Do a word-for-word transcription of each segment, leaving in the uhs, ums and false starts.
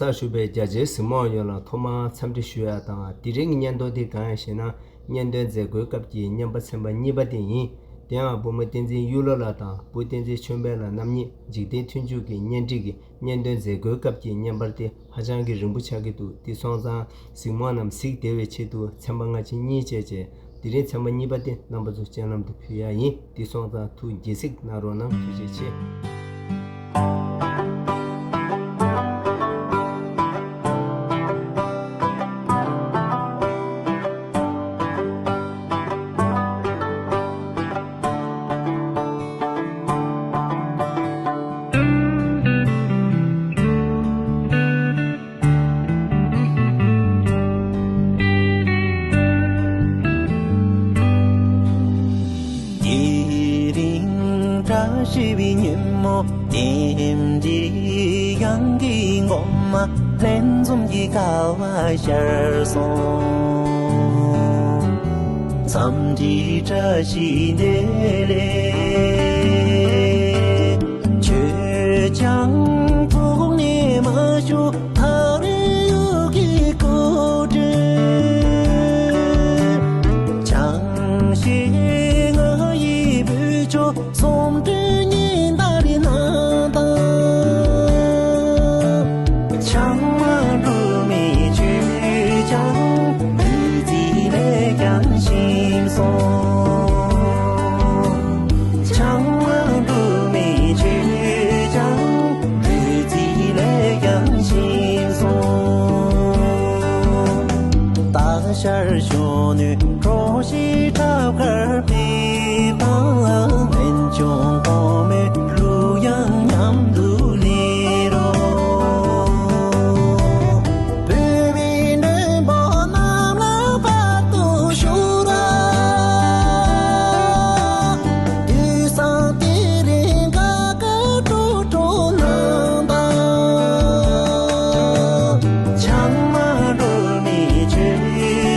ལ་ཞུགས་པའི་རྒྱ་ཆེའི་གཟིགས་མོ་བ་ཡོངས་ལ་ཐོག་མར་འཚམས་འདྲི་ཞུ་ཡ་དང་། དེ་རིང་གི་བརྙན་ཐུང་དེ་གང་ཡིན་ཞེ་ན། བརྙན་ཐུང་མཛད་སྒོའི་སྐབས་ཀྱི་བརྙན་པར་ཚན་པ་གཉིས་པ་དེ་ཡིན། དེའང་བུ་མོ་བསྟན་འཛིན་གཡུ་ལོ་ལགས་དང་བུ་བསྟན་འཛིན་ཆོས་འཕེལ་ལགས་རྣམ་གཉིས་འཇིག་རྟེན་མཐུན་འཇུག་གི་གཉེན་སྒྲིག་གི་བརྙན་ཐུང་མཛད་སྒོའི་སྐབས་ཀྱི་བརྙན་པར་དེ་ཧ་ཅང་གི་རིང་པོ་ཆགས་ཀྱི་འདུག་དེ་སོང་ཙང་གཟིགས་མོ་རྣམས་གཟིགས་བདེ་བའི་ཆེད་དུ་ཚན་པ་སྔ་ཕྱི་གཉིས་བྱས་བྱས། དེ་རིང་ཚན་པ་གཉིས་པ་དེ་རྣམ་པ་ཚོའི་སྤྱན་ལམ་དུ་ཕུལ་ཡ་ཡིན། དེ་སོང་ཙང་ཐུགས་དགྱེས་གཟིགས་གནང་རོགས་གནང་། ཐུགས་རྗེ་ཆེ། དེ་རིང་བཀྲ་ཤིས་པའི་ཉིན་མོ། རྟེན་འབྲེལ་གཡང་གི་འགོ་མ། ལྷན་འཛོམས་ཀྱི་སྐལ་བ་ཤར་སོང་། འཚམས་འདྲི་བཀྲ་ཤིས་བདེ་ལེགས། ཁྱོད་ཀྱང་ཐུགས་ནས་མ་བཞུགས། ཐག་རིང་ཡུལ་གྱི་སྐུ་དྲིན། ཆང་ཞིག་ང་ཡི་བུ་ཆོ་སོམ་དྲི་ཉིན་ལྟར་ནང་དང་། ཆང་མ་འགྲོ་མི་ཆོས་ཀྱང་བདུད་རྩི་ལས་ཀྱང་ཞིམ་སོང་། ཆང་མ་འགྲོ་མི་ཆོས་ཀྱང་བདུད་རྩི་ལས་ཀྱང་ཞིམ་སོང་། སྟག་ཤར་གཞོན་ནུའི་གྲོགས་ཤིག་ཁྲབ་དཀར་པའི་པང་། སྨན་ལྗོངས་གོང་མའི་གླུ་དབྱངས་མཉམ་དུ་ལེན་རོགས། བོད་པའི་མགྲོན་པོ་རྣམས་ལ་བར་དུ་བཞུགས་ར། དུས་བཟང་དེ་རིང་དགའ་དགའ་སྤྲོ་སྤྲོ་གནང་དང་། ཆང་མ་འགྲོ་མི་ཆོས་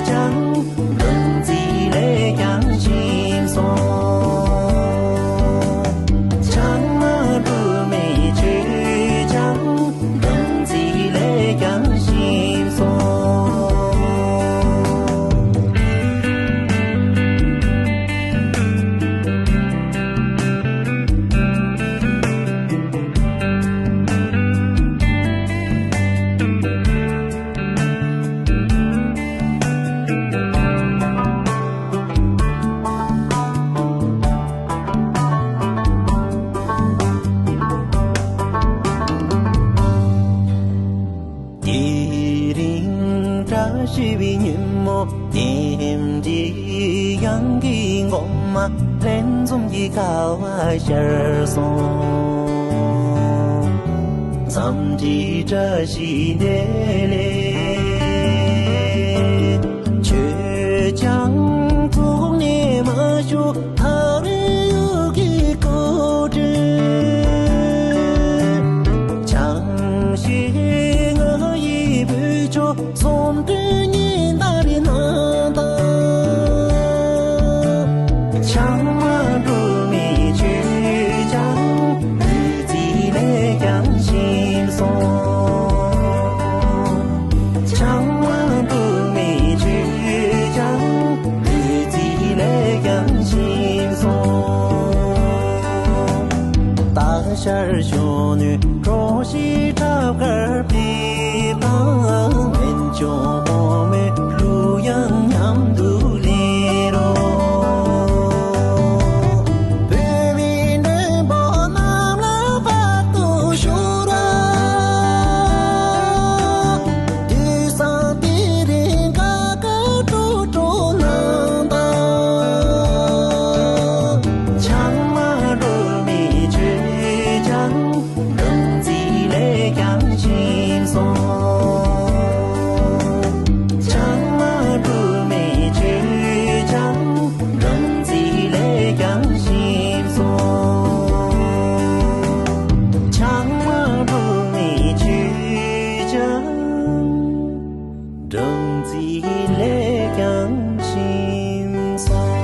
ཀྱང་བདུད་རྩི་ལས་ཀྱང་ཞིམ་སོང་། ཆང་མ་འགྲོ་མི་ཆོས་ཀྱང་བདུད་རྩི་ལས་ཀྱང་ཞིམ་སོང་། དེ་རིང་བཀྲ་ཤིས་པའི་ཉིན་མོ། རྟེན་འབྲེལ་གཡང་གི་འགོ་མ། ལྷན་འཛོམས་ཀྱི་སྐལ་བ་ཤར་སོང་། འཚམས་འདྲི་བཀྲ་ཤིས་བདེ་ལེགས། ཁྱོད་ཀྱང་ཐུགས་ནས་མ་བཞུགས། ཐག་རིང་ཡུལ་གྱི་སྐུ་དྲིན། ཆང་ཞིག་ང་ཡི་བུ་ཆོ་སོམ་དྲི་ཉིན་ལྟར་ནང་དང་། ཆང་མ་འགྲོ་མི་ཆོས་ཀྱང་བདུད་རྩི་ལས་ཀྱང་ཞིམ་སོང་། ཆང་མ་འགྲོ་མི་ཆོས་ཀྱང་བདུད་རྩི་ལས་ཀྱང་ཞིམ་སོང་། སྟག་ཤར་གཞོན་ནུའི་གྲོགས་ཤིག་ཁྲབ་དཀར་པའི་པང་། སྨན་ལྗོངས་གོང་མའི་གླུ་དབྱངས་མཉམ་དུ་ལེན་རོགས། བོད་མིའི་མགྲོན་པོ་རྣམས་ལ་བར་དུ་བཞུགས་ར། དུས་བཟང་དེ་རིང་དགའ་དགའ་སྤྲོ་སྤྲོ་གནང་དང་། ཆང་མ་འགྲོ་མི་ཆོས་ཀྱང་བདུད་རྩི་ལས་ཀྱང་ཞིམ་སོང་། ཆང་མ་འགྲོ་མི་ཆོས་ཀྱང་བདུད་རྩི་ལས་ཀྱང་ཞིམ་སོང་། ཆང་མ་འགྲོ་མི་ཆོས་ཀྱང་བདུད་རྩི་ལས་ཀྱང་ཞིམ་སོང་།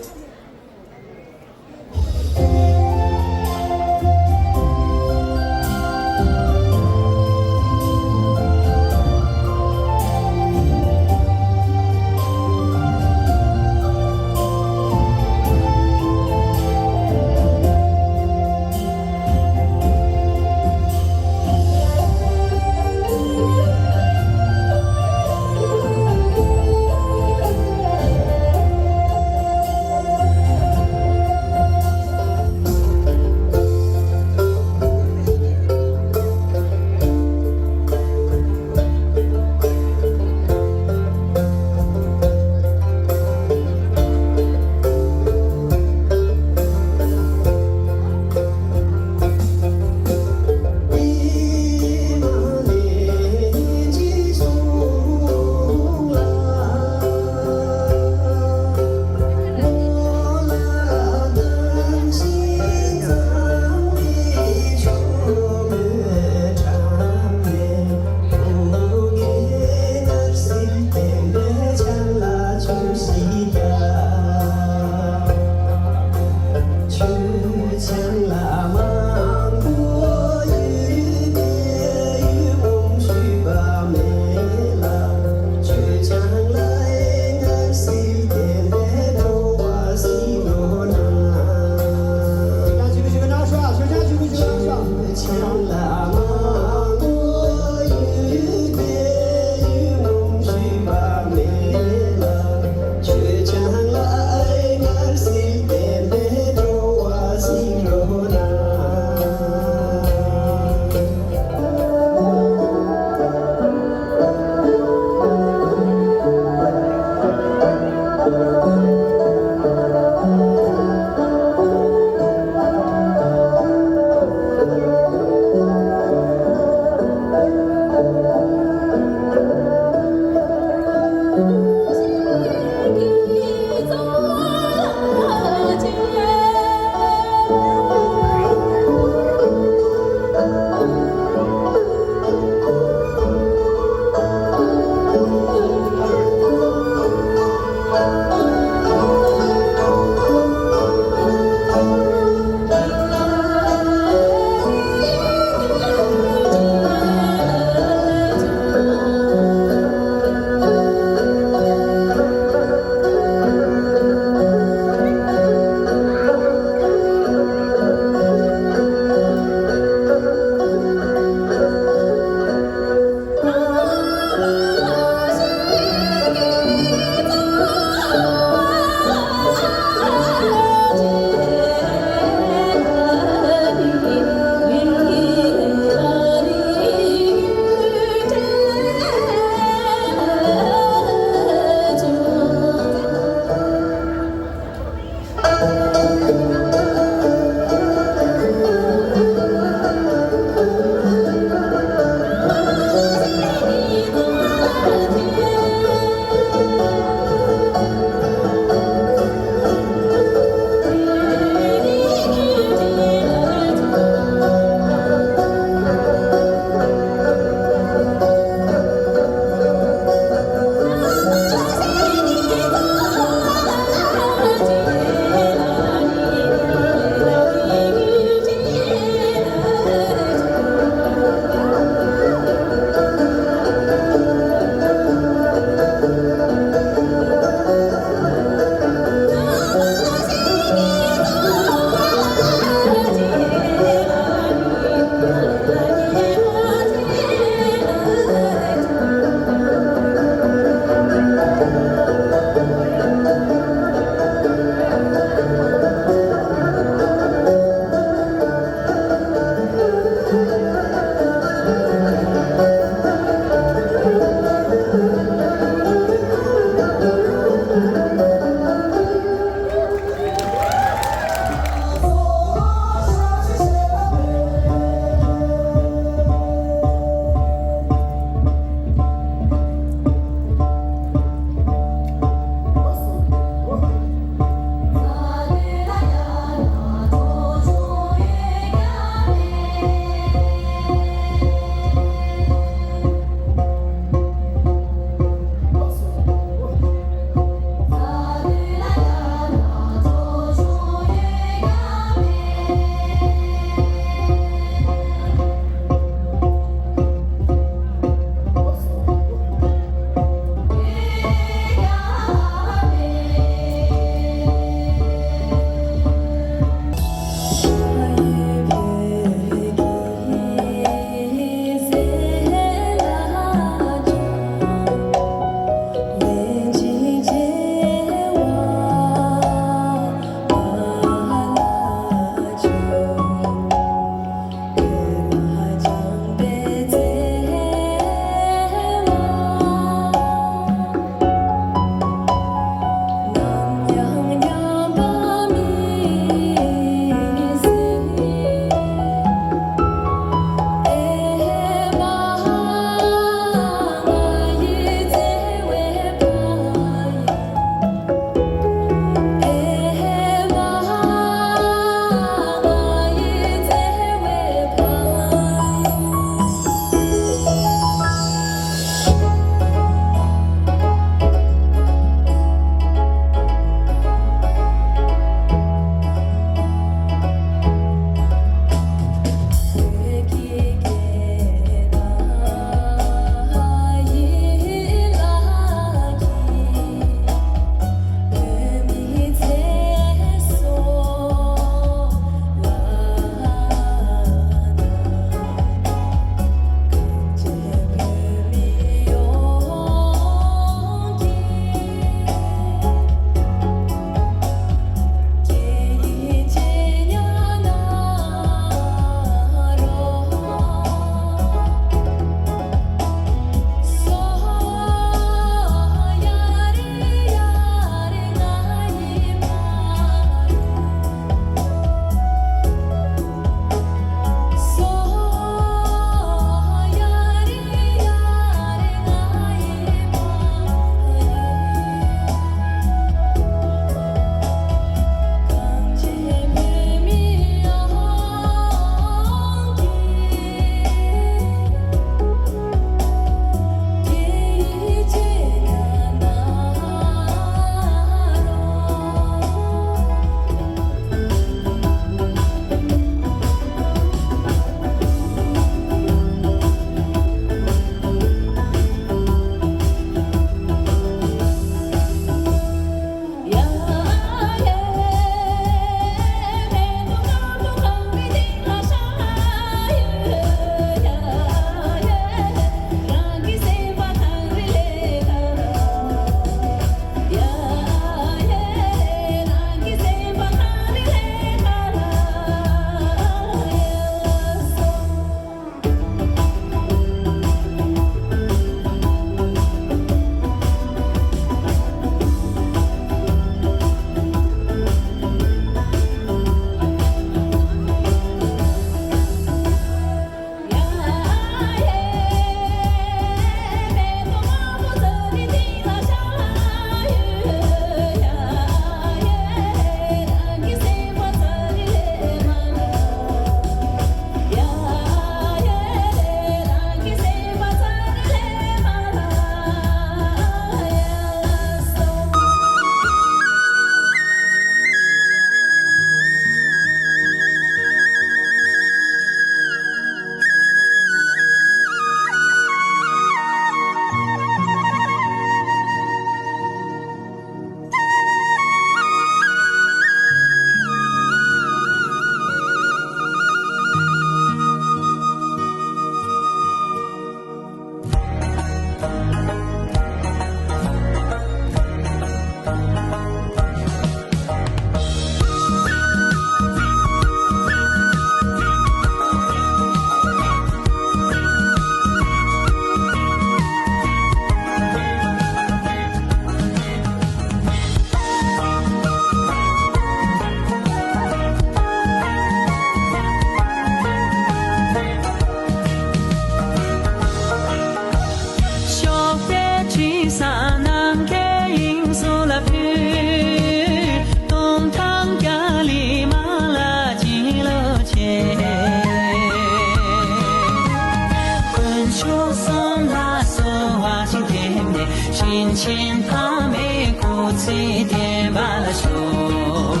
གསུམ་ལ་གསོལ་བ་ཞིང་འདེབས་ནས། དྲིན་ཆེན་ཕ་མའི་སྐུ་ཚེ་བརྟན་པར་ཤོག་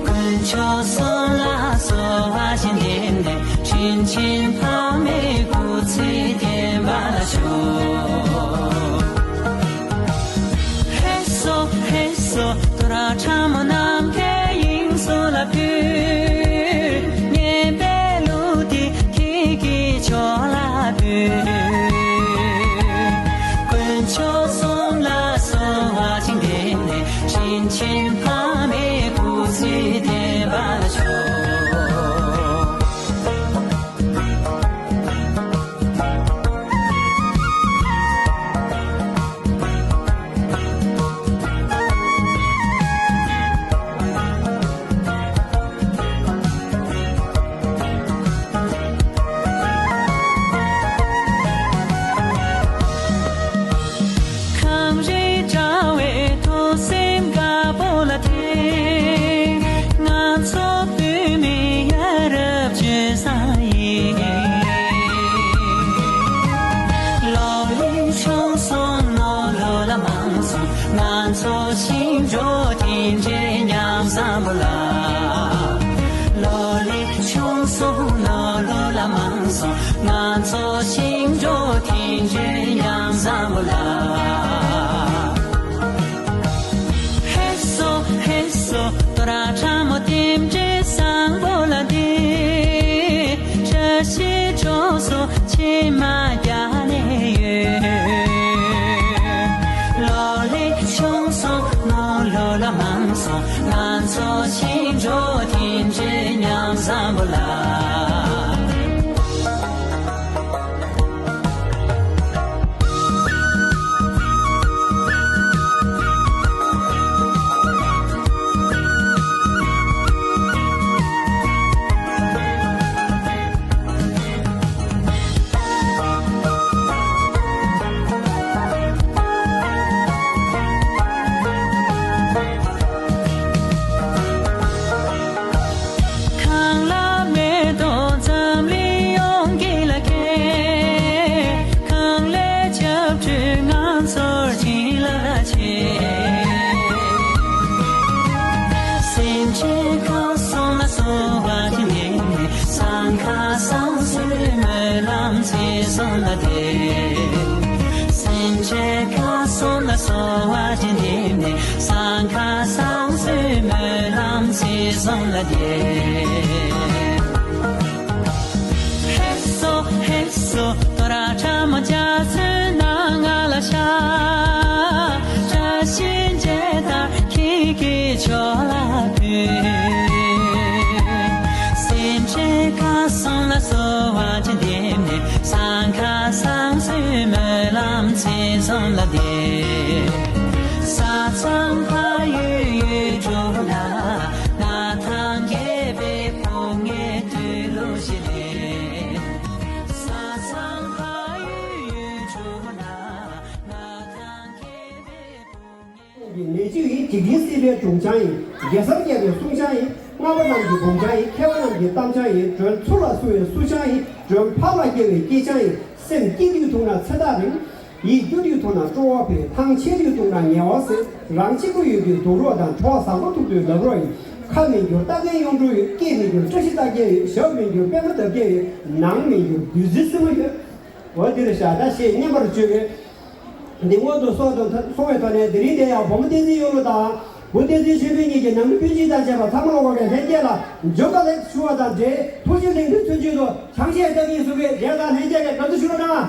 དཀོན་མཆོག་གསུམ་ལ་གསོལ་བ་ཞིང་འདེབས་ནས། དྲིན་ཆེན་ཕ་མའི་སྐུ་ཚེ་བརྟན་པར་ཤོག་ཧེ་སོ། ཧེ་སོ། དོ་ར་ཁྲ་མོ་ནམ་མཁའི་དབྱིངས་སུ་ལ་ཕུལ། སྙན་པའི་གླུ་འདི་ཁྱེད་ཀྱི་མཆོག་ལ་འབུལ། དཀོན་མཆོག་གསུམ་ལ་གསོལ་བ་ཞིང་འདེབས་ནས། དྲིན་ཆེན་ཕ་མའི་སྐུ་ཚེ་བརྟན་པར་ཤོག་ཁམས་རིགས་དྲ་བའི་ཐོག་སེམས་དཀར་པོ་ལ་ཐིམ། ང་ཚོ་བོད་མི་ཡ་རབས་སྤྱོད་བཟང་ཡིན། ལོ་ལེགས་ཆུང་སོང་ནོར་ལོ་ལ་མང་སོང་། ང་ཚོ་ཞིང་འབྲོག་མཐུན་སྒྲིལ་མཉམ་བཟང་པོ་ལ། ལོ་ལེགས་ཆུང་སོང་ནོར་ལོ་ལ་མང་སོང་། ང་ཚོ་ཞིང་འབྲོག་མཐུན་སྒྲིལ་མཉམ་བཟང་པོ་ལ། ཧེ་སོ་ཧེ་སོ། དོ་ར་ཁྲ་མོ་རྟེན་འབྲེལ་བཟང་པོ་ལ་འདི། བཀྲ་ཤིས་གྲོགས་སུ་མཆི་མ་རྒྱག་ནས་ཡོད། ལོ་ལེགས་ཆུང་སོང་ནོར་ལོ་ལ་མང་སོང་། ང་ཚོ་ཞིང་འབྲོག་མཐུན་སྒྲིལ་མཉམ་བཟང་པོ་ལ། གང་ལ་མེ་ཏོག་འཛམ་གླིང་ཡོངས་ཀྱི་ལ་ཁེལ། གང་ལས་ཆབ་འདྲུད་ང་ཚོར་བྱིན་རླབས་ཆེ། སེམས་ཅན་གང་སོང་ལ་གསོལ་བ་འདེབས་ནས། སང་ཁ་སང་སོའི་སྨོན་ལམ་ཚེ་བཟང་ལ་འདེབས། སེམས་ཅན་གང་སོང་ལ་གསོལ་བ་འདེབས་ནས། སང་ཁ་སང་སོའི་སྨོན་ལམ་ཚེ་བཟང་ལ་འདེབས། ཧེ་སོ་ཧེ་སོ། དོ་ར་ཁྲ་མོ་འཇའ་ཚོན་ནང་ང་ལ་ཤར། བཀྲ་ཤིས་འཇའ་ལྟར་ཁྱེད་ཀྱི་མཆོག་ལ་འབུལ། སེམས་ཅན་གང་སོང་ལ་གསོལ་བ་འདེབས་ནས། སང་ཁ་སང་སོའི་སྨོན་ལམ་ཚེ་བཟང་ལ་འདེབས། ས་མཚམས་ཕ་ཡུལ་ཡུལ་གྲུ་ན། ང་ཐང་རྒྱལ་པོའི་ཕོ་ངའི་དུས་ལོ་ཞིག་ལས། ས་མཚམས་ཕ་ཡུལ་ཡུལ་གྲུ་ན། ང་ཐང་རྒྱལ་པོའི་ཕོ་ངའི། ནད་བཅུད་ཡིན། འཇིག་རྟེན་སྲིད་པའི་སྒྲུང་ཆང་ཡིན། རྒྱལ་སྲས་བསྐལ་པའི་གསུང་ཆང་ཡིན། སྔགས་པ་རྣམས་ཀྱི་སྒྲུང་ཆང་ཡིན། མཁས་པ་རྣམས་ཀྱི་གཏམ་ཆང་ཡིན། མགྲོན་ཚུར་ལ་བསུ་བའི་བསུ་ཆང་ཡིན། མགྲོན་ཕར་ལ་སྐྱེལ་བའི་སྐྱེལ་ཆང་ཡིན། སེམས་སྐྱིད་དུས་འཐུང་ན་ཚེ་ཐག་རིང་། ཡིད་སྐྱོ་དུས་འཐུང་ན་སྤྲོ་བ་འཕེལ། ཐང་ཆད་དུས་འཐུང་ན་ངལ་བ་སེལ། རང་གཅིག་པུ་ཡོད་དུས་སྡུག་རོགས་དང་། གྲོགས་བཟང་པོ་ཐུག་དུས་ལབ་རོགས་ཡིན། ཁ་མི་འགྱུར་རྟ་རྒན་གཡུང་དྲུང་ཡོད། སྐད་མི་འགྱུར་བཀྲ་ཤིས་རྟགས་བརྒྱད་ཡོད། ཞབས་མི་འགྱུར་པདྨ་འདབ་བརྒྱད་ཡོད། ནང་མི་འགྱུར་བདུད་རྩི་སྲིན་མོ་ཡོད། འོ་འདིར་བཞག་ད་ཞེས་སྙན་པར་བརྗོད་པས། འདི་སྔོན་དུ་སོང་དང་སོང་བའི་ཐོག་ནས། དེ་རིང་འདིར་ཡང་བུ་མོ་བསྟན་འཛིན་གཡུ་ལོ་དང་། བུ་བསྟན་འཛིན་ཆོས་འཕེལ་གཉིས་ཀྱིས་ནང་མི་སྤུན་མཆེད་དང་བཅས་པ་ཚང་མ་ལ་བཀའ་དྲིན་ལྷན་རྒྱས་ལ་འཇུ་དཀའ་ལས་ཞུ་བ་དང་འབྲེལ། ཐུགས་རྗེ་ལེགས་འཕེལ་མཚོན་ཆེད་དུ་ཆང་གཞས་བཏང་གི་ཡིན་ཟེར་བའི་རེ་དང་ལྷན་རྒྱས་ཀྱིས་དགའ་བསུ་ཞུ་རོགས་གནང་།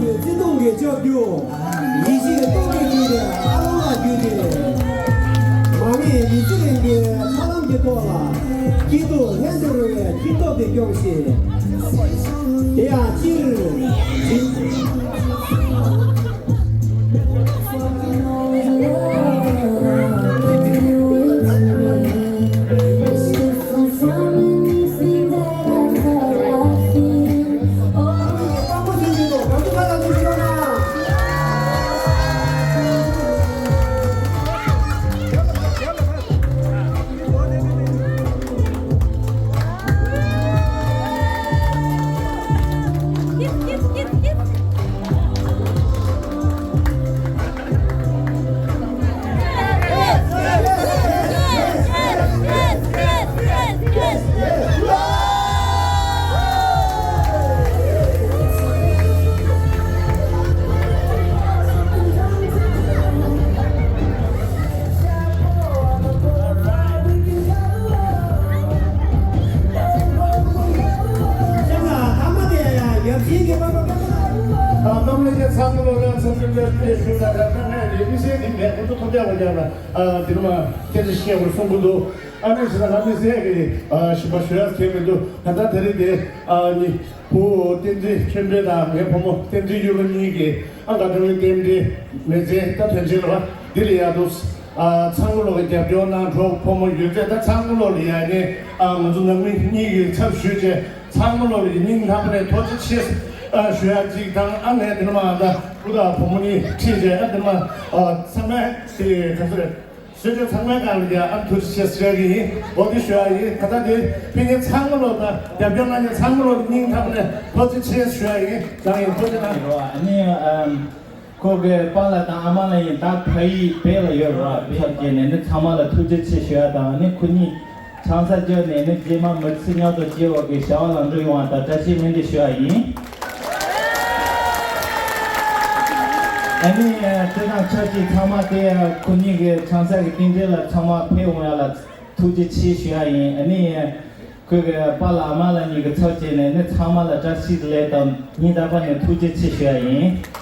བརྩེ་དུང་གི་ལྕགས་ཀྱུ། ཡེ་ཤེས་སྟོབས་ཀྱིས་བརྒྱུད་དེ་ཨ་ལོང་ལ་བརྒྱུད་དེ། མ་རྨོས་མི་ཚེ་རིང་པོའི་ཐར་ལམ་གྱི་ཐོག་ལ། སྐྱིད་སྡུག་ལྷན་དུ་རོལ་བའི་སྐྱིད་སྟོབས་དེ་སྐྱོངས་ཤིག། དེ་ཡང་སྤྱིར། ཨ་གཏམ་ལ་ཉེ་ཚང་གི་ལོ་ལ་འཚམས་འདྲི་འདྲ་སྐད་ཞུ་ན་ད་ལྟ་ངས་རེད་མི་སེར་འདི་མེད་ཁོ་ཚོ་ཐོབ་རྒྱག་པ་རྒྱག་ན་ཨ་དེ་ནི་མ་སྐད་ཆ་བཤད་པར་གསུང་གི་འདུག་ཨ་ནི་ཟེར་ན་ང་མི་སེར་གི་ཨ་ཞིབ་པ་ཞུ་ཡག་གལ་མི་འདུག་ད་ལྟ་དེ་རིང་དེ་ཨ་ནི་བུ་བསྟན་འཛིན་ཆོས་འཕེལ་དང་ངའི་བུ་མོ་བསྟན་འཛིན་གཡུ་ལོ་གཉིས་ཀྱིས་ཨ་དགའ་སྤྲོའི་རྟེན་འབྲེལ་མི་ཚེ་ད་དོན་ཆེན་རེད་བ་འདི་ལ་ཡག་འདུག་ཨ་ཚང་མ་ལོག་གི་རྒྱབ་སྐྱོར་གནང་གྲོགས་ཕོ་མོ་ཡོད་ཚད་ད་ཚང་མ་ལོག་ལ་ཡ་ནི་ཨ་ང་ཚོ་ནང་མི་གཉིས་ཀྱི་ཚབ་ཞུས་བྱས་ཚང་མ་ལོག་ལ་ཡ་སྙིང་ཐག་པ་ནས་ཐུགས་རྗེ་ཆེ་ཨ་ཞུ་ཡ་གཅིག་དང་ཨ་ནས་དེ་ནས་མ་ད་བུ་དང་བུ་མོ་གཉིས་ཁྲིད་བྱས་ཨ་དེ་ནས་མ་ཨ་ཚང་མས་དེ་ག་ཚོད་རེད་ཟེར་བྱས་ཚང་མའི་སྒང་ལ་ཡ་ཨ་ཐུགས་རྗེ་ཆེ་ཟེར་གྱི་ཡིན། འོ་དེ་ཞུ་ཡ་ཡིན། ག་ད་དེ་ཕན་ཉེ་ཚང་མ་ལོག་ད་རྒྱབ་སྐྱོར་གནང་མཁན་ཚང་མ་ལོག་སྙིང་ཐག་པ་ནས་ཐུགས་རྗེ་ཆེ་ཞུ་ཡ་ཡིན། བཟང་ཡིན། ཐུགས་རྗེ་གནང་། ཨ་ནི་ཨམ། ཁོ་གི་པཱ་ལགས་དང་ཨ་མ་ལགས་ཡིན་ད་ཕ་ཡུལ་བོད་ལ་ཡོད་རེད་བ། ཚབ་བྱས་ནས་ནི་ཚང་མ་ལ་ཐུགས་རྗེ་ཆེ་ཞུ་ཡ་དང་ནི་ཁོ་གཉིས་ཆང་ས་བརྒྱབ་ནས་ནི་རྗེས་མ་མི་ཚེ་མཉམ་དུ་སྐྱེལ་བ་གི་བྱ་བ་ལམ་འགྲོ་ཡོང་བ་དང་བཀྲ་ཤིས་སྨོན་འདུན་ཞུ་ཡ་ཡིན། ཨ་ནི་དེ་དང་ཆབས་ཅིག་ཚང་མ་དེ་ཁོ་གཉིས་ཀྱི་ཆང་ས་གི་རྟེན་འབྲེལ་ལ་ཚང་མ་ཕེབས་འོང་ཡ་ལ་ཐུགས་རྗེ་ཆེ་ཞུ་ཡ་ཡིན། ཨ་ནི། ཁོས་གི་པཱ་ལགས་ཨ་མ་ལགས་གཉིས་ཀྱི་ཚབ་བྱས་ནས་ནི་ཚང་མ་ལ་བཀྲ་ཤིས་བདེ་ལེགས་དང་སྙིང་ཐག་པ་ནས་ཐུགས་རྗེ་ཆེ་ཞུ་ཡ་ཡིན།